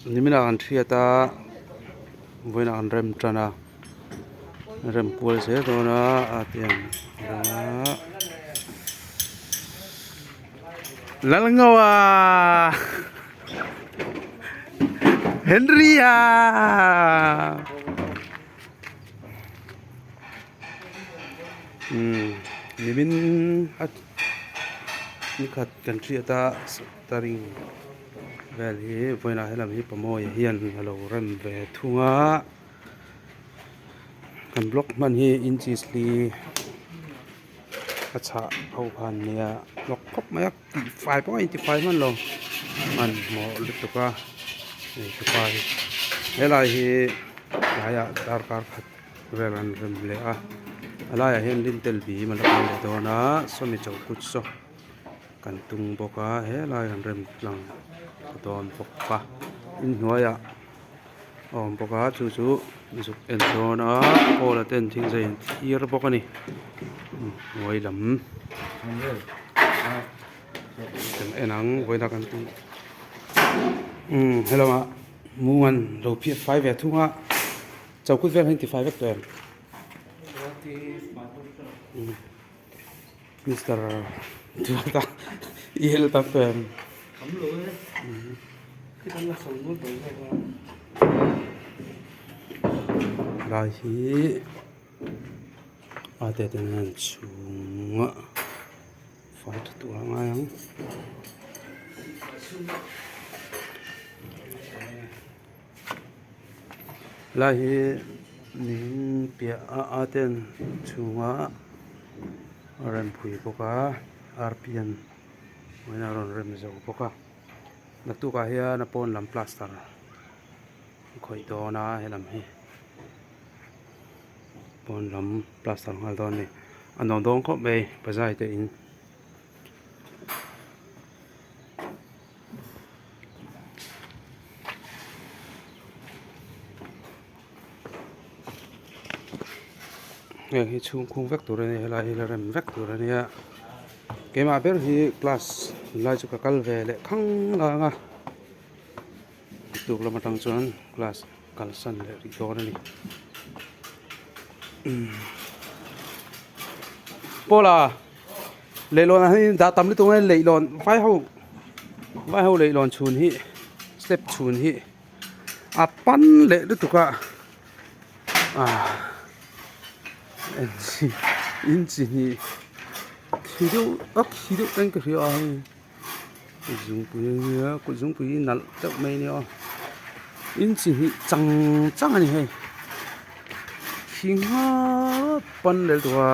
Niminah kan hriat a vawiinah kan rem tan a rem kual zel dawn a a ti ang a Lalngoa Henry-a. Umm nimin a nikhat kan hriat a taring vel hi vawiinah helam hi pamawia hian a lo rem ve thung a kan block hman hi inches li a chhah ho khan nia hnawk khawp mai a tihfai pawh a intifai hman lo hmanhmawh lutuk a hei hi helai hi tlaiah darkar khat vel an rem leh a a laiah hian lintel bim a la awm leh dawn a sawmi chokut saw kan tung bawk a helai an rem tlang dawn bawk a inhnuaiah a awm bawk a chu chu zuk en dawn a pawl a ten thingzai an thlir bawk a ni hnuai lam kan en ang vawiin a kan tih umm helamah mung an lo phiat fai ve thung a chokut vel hi an ti fai vek tawh em Mister Duata i helh tak tawh em? Lai hi a te ten an chhung a fai tha tur a ngai ang. Lai hi ning piah a a ten chhunga a rem phui bawk a arpian vawiin a rawn rem zo bawk a naktukah hian a pawn lam plaster a khawih dawn a helam hi pawn lam plaster nghal dawn a ni a nuam dawn khawp mai bazar te in. Heng hi chhungkhung vek tur a ni helai hi la rem vek tur a nia keimah ber hi class tunlai chu ka kal ve leh khang lang a tuk lam atang chuan class kalsan leh rih dawn a ni Paula. Leihlawn ah hian dah tam lutuk mai leihlawn vai ho vai ho leihlawn chhun hi step chhun hi a pan leh lutuk a ah inchi hnih khi deuh a khi deuh ten ka hria a hei kut zungpui a nia kut zungpui hi nalh deuh mai a nia aw inchi hnih chang chang a ni hei khi ngawt pan leh lutuk a.